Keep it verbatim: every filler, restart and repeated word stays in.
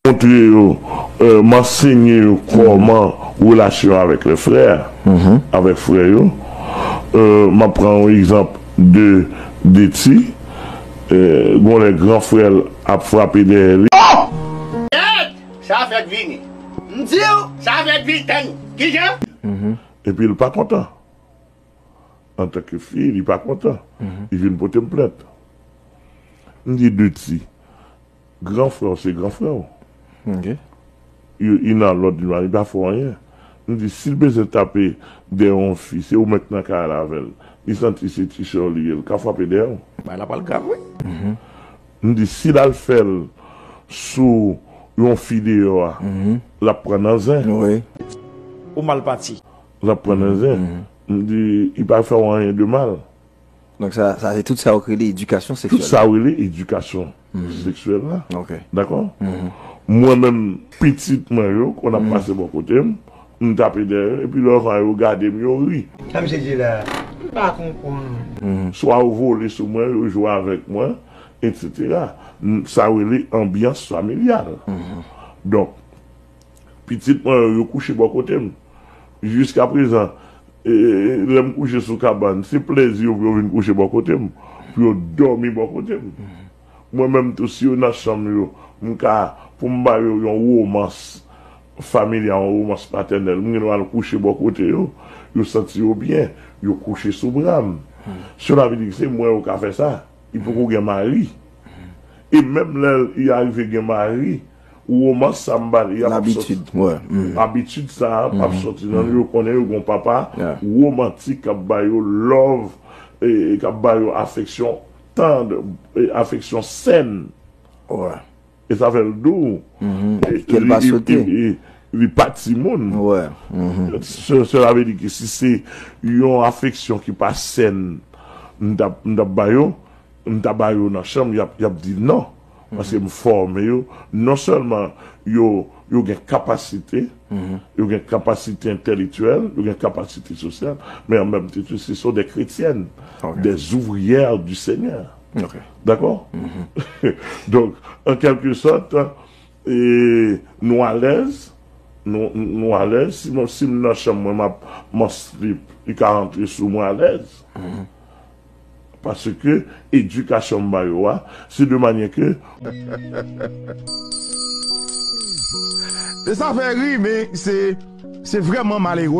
montre yo, euh, m ansenye yo kòman relasyon avèk lè frè, avèk frè yo. Euh, m ap pran yon egzanp de, de ti, euh, gon lè gran frè l ap frape dèyè li. Gad! Sa fèk vini. M di w, sa fèk vini. Tann, kijan? Epi l pa kontan. Antanke fi, li pa kontan. Li vin pote m plent. M di, Deti, gran frè w se gran frè w. Ok. Li nan lòd li, li pa fè w anyen. M di, si l bezwen tape dèyè yon fi, se ou menm k nan kay la avè l. Li santi se ti sè w li ye, l ka frape dèyè w. Bagay la pral grav, wi. M di, si l al fè l sou yon fi deyò a, l ap pran nan zen. Wi. Ou mal pati. L ap pran nan zen. M di, li pa fè w anyen de mal. Donk, sa, sa se tout sa yo rele edikasyon seksyèl. Tout sa yo rele edikasyon seksyèl la. Ok. Dakò? Mwen menm, pitit mwen yo, kon ap pase bò kote m, m tape dèyè yo, epi lè yo gade m, yo ri. Sa misye di la, m pa konprann. Swa yo vole sou mwen, yo jwe avèk mwen, etsetera. Sa yo rele anbyans familyal. Donk, pitit mwen yo, yo kouche bò kote m. Jiskaprezan, e, e, lè m kouche sou kabann, se plezi yo pou yo vin kouche bò kote m, pou yo dòmi bò kote m. Mwen menm tou, si yo nan chanm yo, m ka, pou m ba yo yon womans familyal, yon womans patènèl, m gen dwa al kouche bò kote yo, yo santi yo byen, yo kouche sou bra m. Cela veut dire que se mwen yo ka fè sa. Li poko gen mari. E menm lè li arive gen mari, womans sa m ba li a p ap soti. Labitid, wè. Abitid sa a p ap soti nan li. Yo konnen yo gon papa womantik k ap ba yo love, e, e k ap ba yo afeksyon tand, e, afeksyon sèn. Wè. E sa fè l dou. E, ke l pa li, li, sote. Li, li, li pa timoun. Wè. Se, cela veut dire que si se yon afeksyon ki pa sèn, m t ap, m t ap ba yo, m ta ba yo nan chanm, y ap, y ap di non. Paske m fòme yo. Non sèlman yo, yo gen kapasite, yo gen kapasite entèlektyèl, yo gen kapasite sosyal, men an menm tan tou, ce sont des chrétiennes, des ouvrières du Seigneur. Ok. Dakò? Donk, an kèlke sòt, e, nou alèz, nou, nou alèz. Si mwen, si m nan chanm mwen, m ap, m an slip, li ka rantre sou mwen alèz. Paske edikasyon m ba yo a, se de manyè ke. E sa fè ri, men se, se vrèman malere.